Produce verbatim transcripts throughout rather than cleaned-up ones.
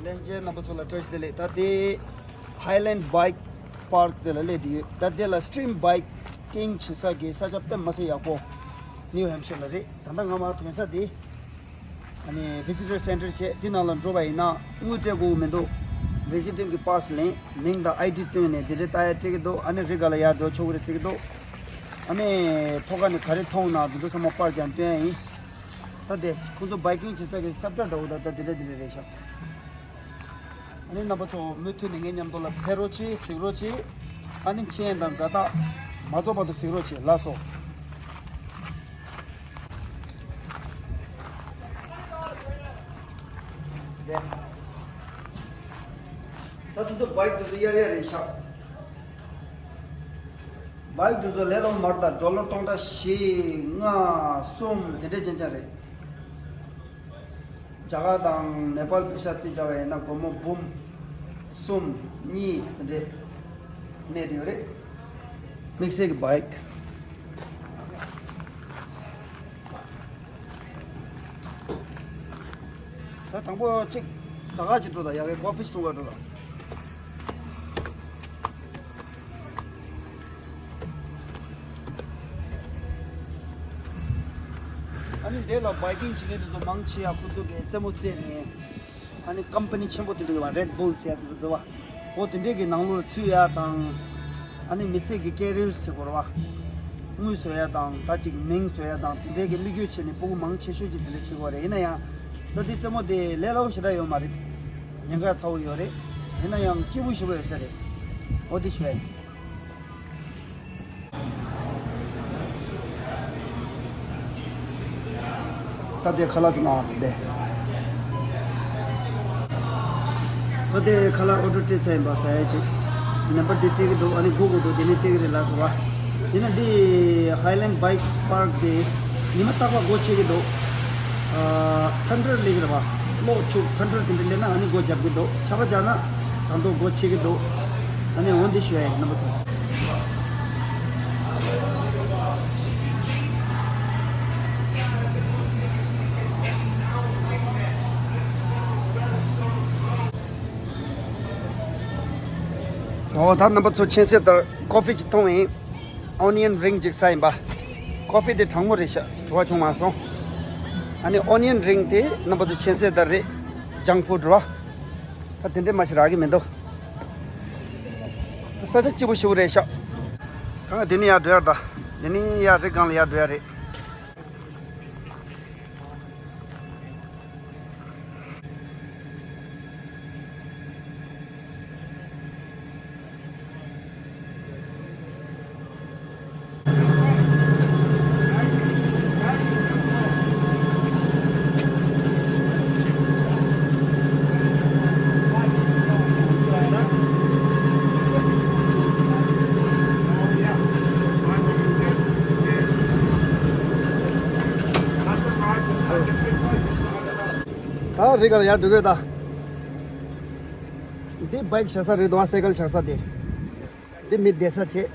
ལྷན་རྒྱས་རྣམ་པ་ཚོ་ལ་བཀྲ་ཤིས་བདེ་ལེགས། ད་ལྟའི་Highland Bike Park དེ་ལ་སླེབས་བསྡད་ཡོད། ད་ལྟའི་ལ་སི་ཊི་རིམ་བྷའིཀ་ཀིང་བྱེད་ས་གི་ས་ཆ་དཔེ་མི་སྲིད་ཡག་པོ། ནིའུ་ཧེམ་ཤར་ལ་རེད། ད་ལྟ་ང་མར་ཐོན་ས་དེ། ཨ་ནི་ཝི་ཟི་ཊར་སེན་ཊར་བྱས་དེ་ནང་ལ་འགྲོ་བ་ཡིན་ན་དངུལ་སྤྲད་དགོས་མི་འདུག་ཝི་ཟི་ཊིང་གི་པཱ་སི་ལེན། མིང་དང་ཨའི་ཌི་བཏོན་ནས་དེ་འདྲའི་ལྟ་ཡ་སྤྲད་ཀྱི་འདུག་ཨ་ནི་རི་སྒང་ལ་ཡར་འགྲོ་ཆོག་གི་རེད་ཟེར་གྱི་འདུག་ཨ་ནི་ཐོག་ཁ་ནས་ག་རེ་མཐོང་ན་དེ་ཚོ་ཚང་མ་པར་ཀྱང་སྟོན་ཡ་ཡིན། ད་དེ་ཁོང་ཚོ་བྷའི་ཀིང་བྱེད་ས་གི་སློབ་གྲྭ་འདྲ་བོ་ད་ད་དེ་འདྲ་དེ་འདྲ་རེད་ཤག་ཨ་ནི་རྣམ་པ་ཚོ་མུ་མཐུད་ནས་ངའི་མཉམ་དུ་ལ་ཕེབས་རོགས་གྱིས། གཟིགས་རོགས་གྱིས། ཨ་ནི་མཆན་དང་དགའ་རྟགས་མ་རྫོགས་བར་དུ་གཟིགས་རོགས་གྱིས། ལགས་སོ། ད་དེ་ཚོ་བྷའིཀ་དེ་ཚོ་གཡར་ཡ་རེད་ཤག་བྷའིཀ་དེ་ཚོ་ལས་སླ་པོ་མ་རེད། ད་ཌོ་ལར་སྟོང་ཕྲག་བཞི་ལྔ་གསུམ་དེ་འདྲའི་རྐྱང་རྐྱང་རེད། རྒྱ་གར་དང་ནེ་པཱལ་པེ་ཤ་རྩིས་བྱས་པ་ཡིན་ན་སྒོར་མོ་འབུམ་གསུམ་གཉིས་དེ་འདྲས་གནས་བསྡད་ཡོད་རེད། དམིགས་བསལ་གྱི་བྷའིཀ་ད་དང་པོ་གཅིག་ཟ་ཁང་ཅིག་འགྲོ་དང་། ཡ་གི་ཀོ་ཕི་ཅིག་འཐུང་ག་འགྲོ་དང་། ཨ་ནི་འདི་ལ་བྷའི་ཀིང་བྱེད་མཁན་དེ་ཚོ་མང་ཆེ་ཡ་ཁོ་ཚོ་གི་རྩེད་མོ་རྩེས་ནས། ཨ་ནི་ཀམ་པ་ནི་ཆེན་པོ་དེ་འདྲ་ཡོད་པ། རེད་བུལ་ཟེར་ཡ་དེ་ཚོ་འདུག་པ། འོ་དེ་འདྲས་ཀྱི་ནང་ལོགས་ལ་ཚུད་ཡ་དང་། ཨ་ནི་མི་ཚེ་གི་ཀེ་རི་ཡར་ཟེར་དགོས་རེད་པ། དངུལ་བཟོ་ཡ་དང་། ད་ཅིག་མིང་བཟོ་ཡ་དང་། དེ་འདྲས་ཀྱི་དམིགས་ཡུལ་བྱས་ནས་སྤུ་གུ་མང་ཆེ་ཤོས་ཀྱིས་དེ་འདྲ་བྱེད་དགོས་རེད། ཡིན་ན་ཡང་། ད་དེ་རྩེད་མོ་དེ་ལས་སླ་པོ་ཞེ་དྲག་ཡོད་མ་རེད། ཉེན་ཁ་ཚ་པོ་ཡོད་རེད། ཡིན་ན་ཡང་སྐྱིད་པོ་ཞེ་པོ་ཡོད་ས་རེད། འོ་དེ་ཞུ་ཡ་ཡིན། ད་ལྟའི་ཁ་ལག་ཅིག་མངགས་པ་དེ་འདྲས། ད་ལྟའི་ཁ་ལག་ཨོ་ཌར་སྤྲད་ཚར་ཡིན་པ། ཟ་ཡ་ཅིག་ནམ་བར་འདི་སྤྲད་ཀྱི་འདུག་ཨ་ནི་སྒུག་དགོས་འདུག་དེ་ནས་སྤྲད་ཀྱི་རེད་ལགས་སོ། ཡིན་ན་འདི་Highland Bike Park དེ་ཉི་མ་རྟག་པར་སྒོ་ཕྱེ་གི་འདུག་ཨ། ཐན་ཌར་སླེབས་ཀྱི་རེད་པ། གློག་འཁྱུག་ཐན་ཌར་དེ་འདྲ་སླེབས་ན་ཨ་ནི་སྒོ་རྒྱབ་ཀྱི་འདུག་ཆར་པ་རྒྱག་ན་ད་དུང་སྒོ་ཕྱེ་གི་འདུག་ཨ་ནི་འོ་འདི་ཞུ་ཡ་ཡིན་རྣམ་པ་ཚོ། འོ་ད་རྣམ་པ་ཚོ་མཁྱེན་གསལ་ལྟར་ཀོ་ཕི་ཅིག་འཐུང་ཡིན། ཨོ་ནི་ཡན་རིང་ཅིག་ཟ་ཡིན་པ། ཀོ་ཕི་དེ་གྲང་མོ་རེད་ཤག་བྲོ་བ་བྱུང་མ་སོང་། ཨ་ནི་ཨོ་ནི་ཡན་རིང་དེ་རྣམ་པ་ཚོ་མཁྱེན་གསལ་ལྟར་རེད། ཇང་ཕུཌ་རེད་པ། ད་དེ་འདྲས་མ་ཞིག་རག་གི་མི་འདུག་ས་ཆ་སྐྱིད་པོ་ཞེ་པོ་རེད་ཤག་གང་དེ་ནས་ཡར་འགྲོ་ཡ་རེད། ད་དེ་ནས་ཡར་རི་སྒང་ལ་ཡར་འགྲོ་ཡ་རེད། ད་རི་སྒང་ལ་ཡར་འགྲོ་གི་ཡོད་ད། འདི་བྷའིཀ་བཞག་ས་རེད་འདུག་པ། སའི་ཀལ་བཞག་ས་དེ། འདི་མི་བསྡད་ས་བྱས།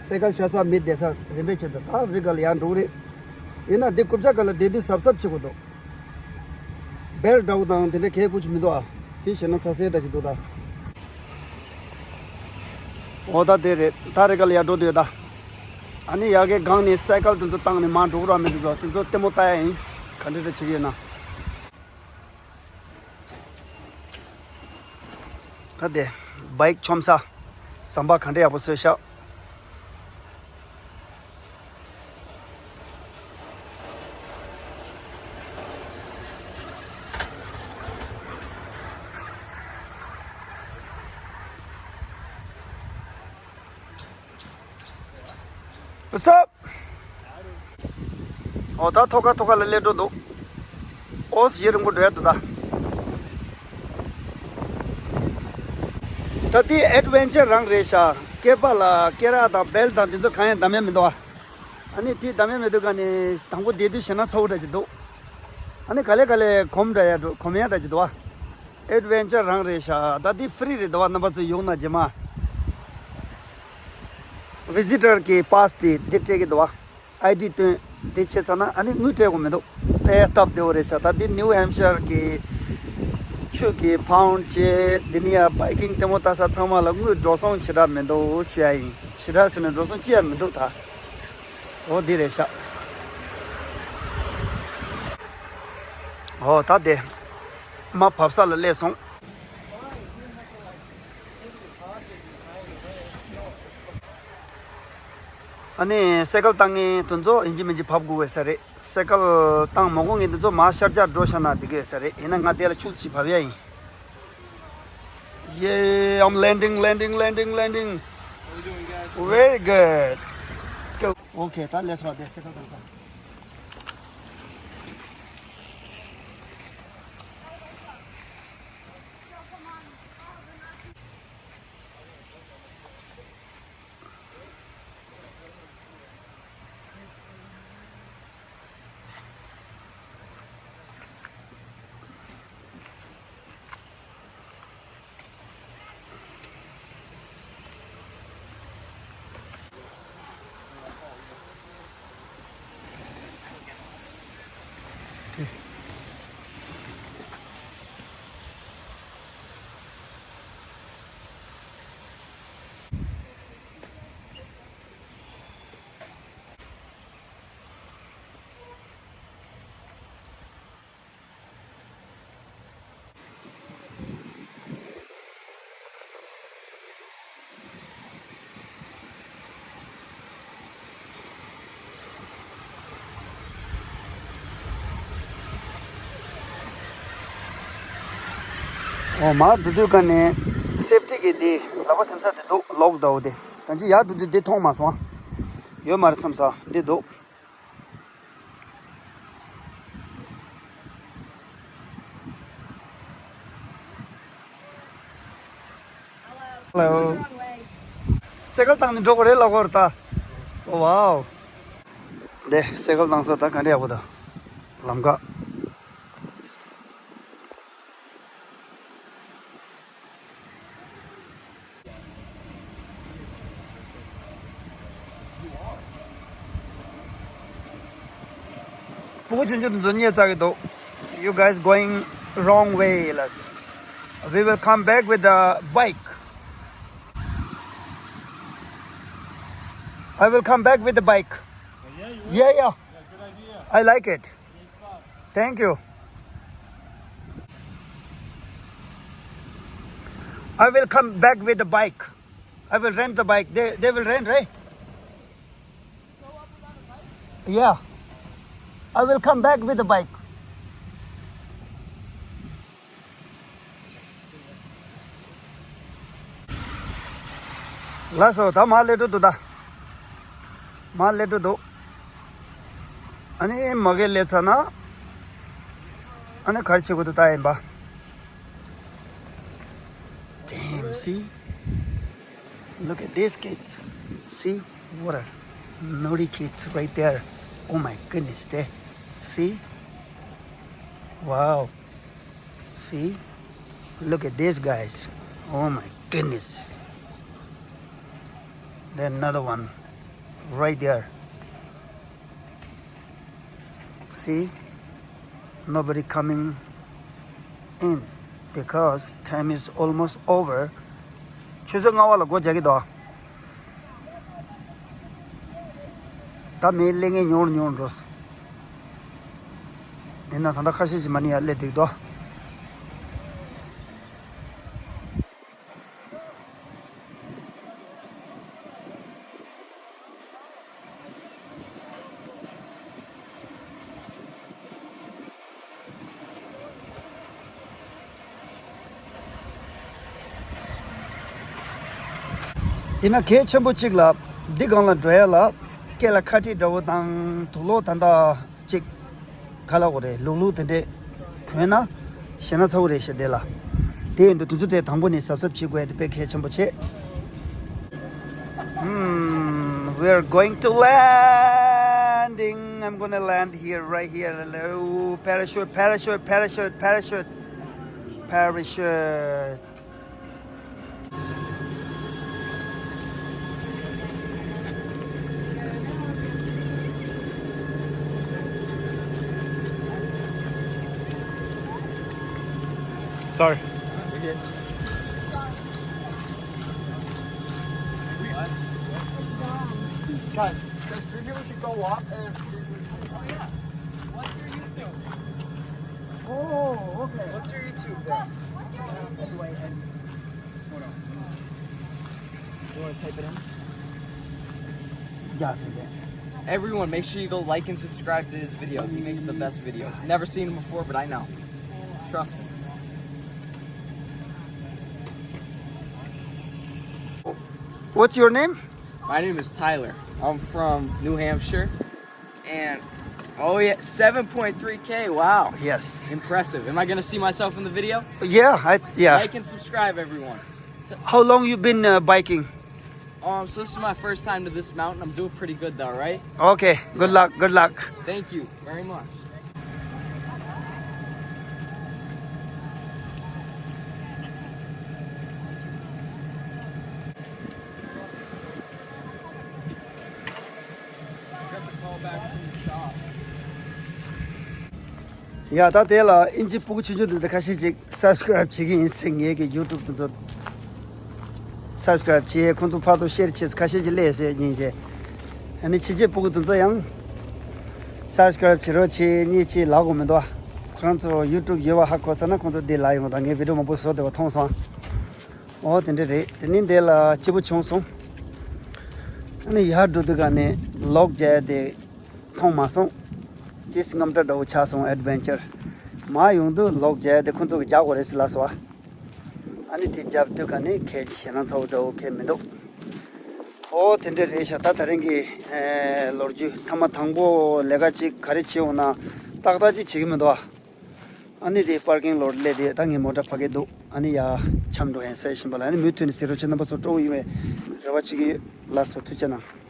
སའི་ཀལ་བཞག་ས་མི་བསྡད་ས་རིམ་པས་བྱས་ད་ད་རི་སྒང་ལ་ཡར་འགྲོ་གི་རེད། ཡིན་ན་འདི་རྐུབ་བཀྱག་སྒང་ལ་བསྡད་དུས་གཟབ་གཟབ་བྱེད་དགོས་འདུག་བེལ་འདྲ་བོ་དང་དེ་འདྲ་གལ་ཁུར་ཅིག་མི་འདུག་ཨ། དེ་བྱས་ན་ཚ་སེ་འདྲ་ཞིག་འདུག་ད། འོ་ད་དེ་རེད། ད་རི་སྒང་ལ་ཡར་འགྲོ་འདོད་ད། ཨ་ནི་ཡ་གི་སྒང་ནས་སའི་ཀལ་དེ་ཚོ་བཏང་ནས་མར་འགྲོ་གི་ར་མི་འདུག་ཟོ། དེ་ཚོ་ལྟད་མོ་ལྟ་ཡ་ཡིན། ག་འདྲ་འདྲ་བྱེད་ཀྱི་ཡོད་ན། ད་དེ་བྷའིཀ་མཆོང་ས། ཟམ་པ་ག་འདྲ་ཡག་པོ་བཟོས་ཤག What's up? ཨོ་ད་ཐོག་ཁ་ཐོག་ཁ་ལ་སླེབས་འགྲོ་འདུག་ཨོ་ཡུན་རིང་པོ་འགྲོ་ཡ་འདུག་ད། ད་འདི་ཨེཌ་ཝེན་ཅར་རང་རེད་ཤག་སྐེད་པ་ལ་སྐེ་རགས་དང་བེལ་དང་དེ་ཚོ་གང་ཡང་བསྡམ་ཡ་མི་འདུག་ཨ། ཨ་ནི་དེ་བསྡམ་ཡ་མི་འདུག་ག་ནི་དང་པོ་བསྡད་དུས་ཞེད་སྣང་ཚ་པོ་འདྲ་ཅིག་འདུག་ཨ་ནི་ག་ལེ་ག་ལེ་གོམས་འདྲ་ཡ་འགྲོ་གོམས་ཡ་འདྲ་ཅིག་འདུག་ཨ། ཨེཌ་ཝེན་ཅར་རང་རེད་ཤག་ད་འདི་ཧྥི་རི་རེད་འདུག་པ། རྣམ་པ་ཚོ་ཡོང་ན་རྗེས་མ་ཝི་ཟི་ཊར་གི་པཱ་སི་དེ་འདིར་སྤྲད་ཀྱི་འདུག་པ། ཨའི་ཌི་བཏོན་དེ་བྱས་ཚར་ན་ཨ་ནི་དངུལ་སྤྲད་དགོས་མི་འདུག་དཔེ་སྟབས་བདེ་པོ་རེད་ཤག་ད་འདི་ནིའུ་ཧེམ་ཤར་གི་ ཆོས་ཀྱི་ཕའུན་ཆེ་འདི་ནི་ཡ་བྷའི་ཀིང་ལྟད་མོ་ལྟ་ས་ཚང་མ་ལ་དངུལ་འགྲོ་སོང་ཞེ་དྲག་མི་འདུག་ཞུ་ཡ་ཡིན། ཞེ་དྲག་ཟེར་ན་འགྲོ་སོང་ཅི་ཡང་མི་འདུག་ད། འོ་འདི་རེད་ཤག་འོ་ད་དེ་མ་བབས་ས་ལ་སླེབས་སོང་། ཨ་ནི་སེ་ཀལ་བཏང་མཁན་དེ་ཚོ་ཡིན་གཅིག་མིན་གཅིག་བབས་དགོས་ས་རེད། སེ་ཀལ་བཏང་མ་དགོས་མཁན་དེ་ཚོ་མར་ཤར་རྒྱག་འགྲོ་ཤག་ན་འགྲིག་གི་ས་རེད། ཡིན་ན་ང་དེ་ལ་ཆུ་ཚོད་ཅིག་བབས་ཡ་ཡིན། Yeah, I'm landing, landing, landing, landing. Very good. Go. Okay, ད་ལས་སོ་དེ་སེ་ཀལ་བཏང་ས། འོ་མར་འགྲོ་དུས་ཀ་ནས་སེབ་ཊི་གི་དེ་ལག་པ་སིམ་ས་དེ་འདུག་ལོག་འདྲ་བོ་དེ། ད་ཅི་ཡར་འགྲོ་དུས་དེ་མཐོང་མ་སོང་ཨ། ཡོད་མ་རེད་བསམ་ས་དེ་འདུག Hello. སེ་ཀལ་བཏང་ནས་འགྲོ་དགོས་རེད་ལབ་དགོས་རེད་ད། ཝའོ། འདི་སེ་ཀལ་བཏང་ས་ད་ག་འདྲ་ཡག་པོ་ད། ལམ་ཁ། སྤུ་གུ་ཆུང་ཆུང་དེ་ཚོ་རྙེད་ཚར་གི་འདུག You guys going wrong way, let's. We will come back with the bike. I will come back with the bike. Yeah, yeah. I like it. Thank you. I will come back with the bike. I will rent the bike. They, they will rent, right? Yeah. I will come back with the bike. ལགས་སོ། ད་མར་སླེབས་འགྲོ་འདུག་ད། མར་སླེབས་འགྲོ་འདུག་ཨ་ནི་མ་གིར་སླེབས་ཚར་ན། ཨ་ནི་ག་རེ་བྱེད་དགོས་འདུག་ལྟ་ཡིན་པ། Damn, see? Look at these kids. See? What a naughty kids right there. Oh my goodness, they. See? Wow. See? Look at these guys. Oh my goodness. Then another one right there. See? Nobody coming in because time is almost over. ཆུ་ཚོད་ལྔ་པ་ལ་སྒོ་རྒྱག་གི་འདུག་ད་མི་སླེབས་མཁན་ཉུང་རུ་ཉུང་རུ་འགྲོ་སོང་། ཡིན་ན་ད་ལྟ་ཁ་ཤས་ཤིག་མ་ཎི་ཡར་སླེབས་བསྡད་འདུག་ཡིན་ན་གལ་ཆེན་པོ་གཅིག་ལ། འདི་སྒང་ལ་འགྲོ་ཡ་ལ། སྐེ་ལ་ཁ་ཁྲིད་འདྲ་བོ་དང་དུག་ལོག་ད་ལྟ་གཅིག་ག་ལ་འོ་རེད། ལུག་ལུག་དེ་འདྲས་གོན་ན་ཞེ་ན་ཚ་བོ་རེད་ཤག་དེ་ལ། དེ་ཡིན་དུས་དུས་ཚོད་དེ་དང་པོ་ནས་གཟབ་གཟབ་བྱེད་དགོས་ཡ་དེ་དཔེ་གལ་ཆེན་པོ་ཆེ། Hmm, we are going to landing. I'm gonna land here, right here. Hello, parachute, parachute, parachute, parachute, parachute. Sorry. Guys, guys, do you think we should go up and... Oh, yeah. What's your YouTube? Oh, okay. What's your YouTube then? Wait, and... Hold on. You want to type it in? Yeah, I can. Everyone, make sure you go like and subscribe to his videos. He makes the best videos. Never seen him before, but I know. Trust me. What's your name? My name is Tyler. I'm from New Hampshire. And oh yeah, seven point three K. Wow. Yes. Impressive. Am I going to see myself in the video? Yeah, I yeah. Like and subscribe, everyone. How long you been uh, biking? Um, so this is my first time to this mountain. I'm doing pretty good though, right? Okay. Good luck. Good luck. Thank you very much. ཡ་ད་དེ་ལ་ཨིན་ཇི་སྤུ་གུ་ཆུང་ཆུང་འདི་འདྲ་ཁ་ཤས་ཅིག་སབ་སི་ཀ་རབ་བྱེད་ཀྱི་ཡིན་ཟེར། ངའི་གི་ཡུ་ཊུབ་དེ་ཚོ་སབ་སི་ཀ་རབ་བྱེད། ཁོང་ཚོ་ཕར་ཚུར་ཤེར་བྱེད་ཁ་ཤས་ཅིག་སླེབས་ཟེར་སྙིང་རྗེ། ཨ་ནི་ཕྱི་རྒྱལ་སྤུ་གུ་དེ་ཚོ་ཡང་སབ་སི་ཀ་རབ་བྱེད་རོགས་བྱེད་གཉིས་ཀྱིས་ལབ་དགོས་མི་འདུག་ཁོ་རང་ཚོ་ཡུ་ཊུབ་ཡོད་པ་ཧ་གོ་ཚར་ན་ཁོང་ཚོ་འདི་ལ་ཡོང་། ད་ངས་བི་ཌིའོ་མང་པོ་བཟོ་བསྡད་པ་མཐོང་སོང་། ཨོ་དེ་འདྲ་རེད། དེ་ནི་འདི་ལ་སྐྱིད་པོ་བྱུང་སོང་། ཨ་ནི་ཡར་འགྲོ་དུས་ག་ནས་ལོག་རྒྱག་དེ་མཐོང་མ་སོང་། ཏིས་རྔམ་སྐྲག་འདྲ་བོ་ཆགས་སོང་། ཨེ་ཌི་ཝེན་ཅར། མར་ཡོང་དུས་ལོག་རྒྱག་དེ་ཁོ་ཚོ་གིས་རྒྱག་དགོས་རེད་ཟེར་ལབ་སོང་བ། ཨ་ནི་དེ་རྒྱབ་དུས་ག་ནས་ཁྱད་ཞེད་སྣང་ཚ་བོ་འདྲ་བོ་ཁྱད་མི་འདུག་ཨོ་དེ་འདྲ་རེད་ཤག་ད་ད་རིང་གི་ཨེ་ལོ་རྒྱུས། ཐ་མ་དང་པོ་ལས་ཀ་ཅིག་ག་རེ་བྱེད་འོང་ན་ཏག་ཏག་ཅིག་བྱེད་ཀྱི་མི་འདུག་ཨ། ཨ་ནི་དེ་པར་ཀིང་ལོར་སླེབས་དེ་ད་ངའི་མོ་ཊ་ཕ་གི་འདུག་ཨ་ནི་ཡར་འཁྱམས་འགྲོ་ཡིན་ཟེར་བཞིན་པ་ལ། ཨ་ནི་མུ་མཐུད་ནས་གཟིགས་རོགས་བྱེད། རྣམ་པ་ཚོ་སྤྲོ་བོ་ཡིན་པའི་རེ་བ་བྱེད་ཀྱི་ཡོད། ལགས་སོ། ཐུགས་རྗེ་གནང་།